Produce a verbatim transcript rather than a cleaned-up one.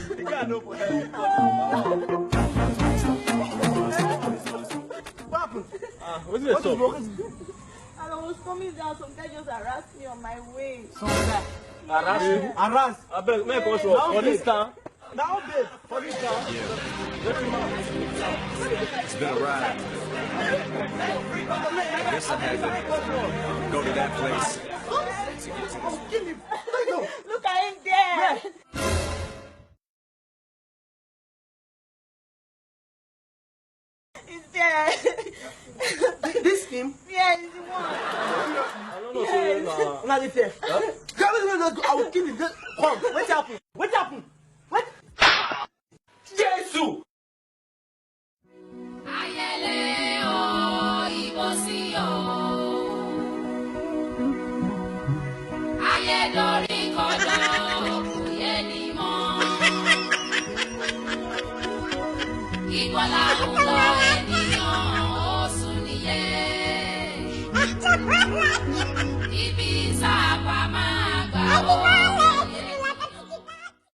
The guy no for help. What happened? Ah, wetin dey sup? As I was coming down, some guy just harassed me on my way. Some guy harass you? Harass. Abeg, make us work. For this town? Now, babe, for this town? Yeah. It's been a ride. I guess I had to go to that place. Look at him there. Is there? This him? Yeah, it's the one. I don't know, say na. Una dey fear. Huh? Come, come, come, I will kill him. Just come. Wetin happen? Wetin happen? What? Jesus! Ayẹlẹ o, ìbò sí o. Ayé dorí kodò, kò yé ni mọ́. Ibo la ń lọ,